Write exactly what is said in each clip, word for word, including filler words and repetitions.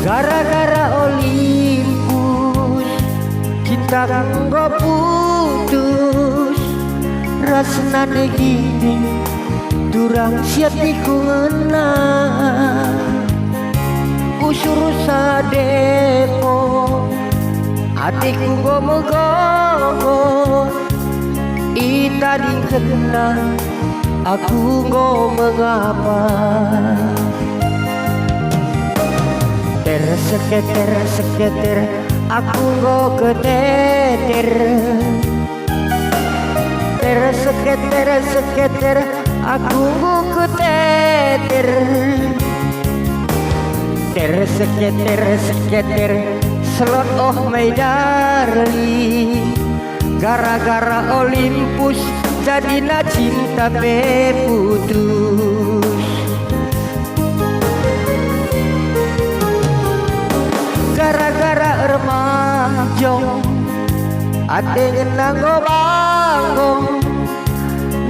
Gara-gara Olimpus, cinta enggo putus, ras nande Ginting, turang si atiku ngena. Usur sadepo, atiku enggo megogo, itadingkenna aku enggo mengapa. Terseketer-seketer, aku enggo keteter. Terseketer-seketer, aku enggo keteter. Terseketer-seketer, selot oh my darling. Gara-gara Olimpus, jadina cinta pe putus. Gara-gara ermanjong, ate ngena enggo bangong,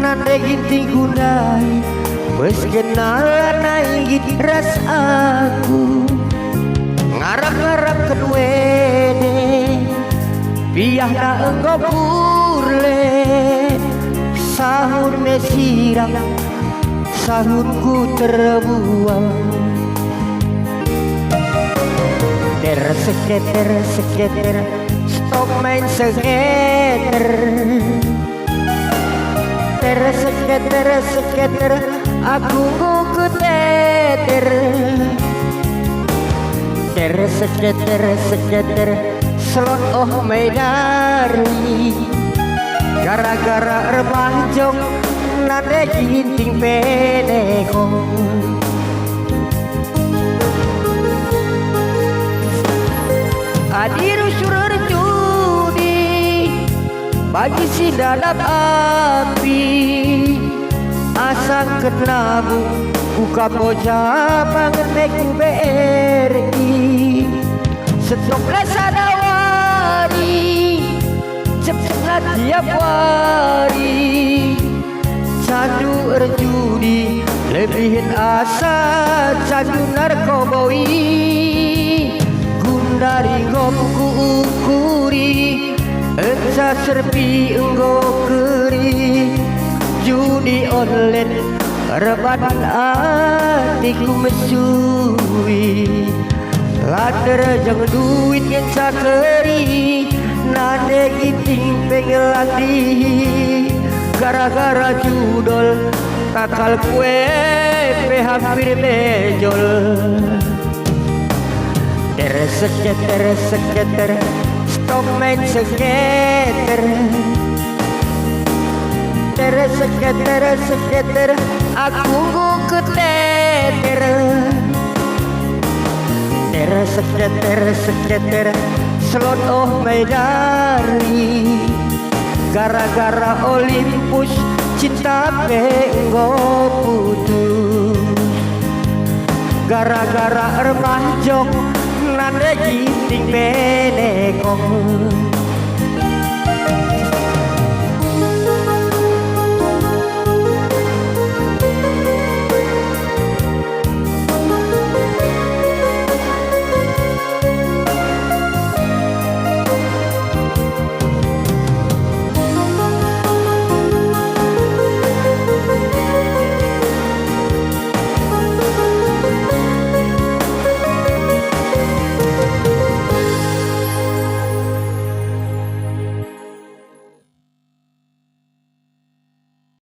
nande Gintingku ndai, bas kenal nai nggit ras aku. Ngarap-ngarapken wede, piahna enggo purle, sahun me sirang, sahunku terbuang. Terseketer-seketer, stop main seketer. Terseketer-seketer, aku enggo keteter. Terseketer-seketer, selot oh my darling. Gara-gara ermanjong, nande Ginting pe nekong. Adi rusur erjudi, bagi si ndadap api, asangken nabung ku Kamboja bangen me ku B R I. Setokna sada wari, cepcepna tiap wari. Candu erjudi lebihen asa candu narkoboi. Gundari enggo kuukuri, enca serpi enggo keri. Judi online erbahan atiku mesui. La terjeng duit ngenca keri, nande Ginting pe ngelandi. Gara-gara judol, takal kue pe hampir bejol. Terseketer-seketer, stop main seketer. Terseketer-seketer, aku enggo keteter. Terseketer-seketer, selot oh my darling. Gara-gara Olimpus, cinta pe enggo putus. Gara-gara ermanjong, nande Ginting pe nekong.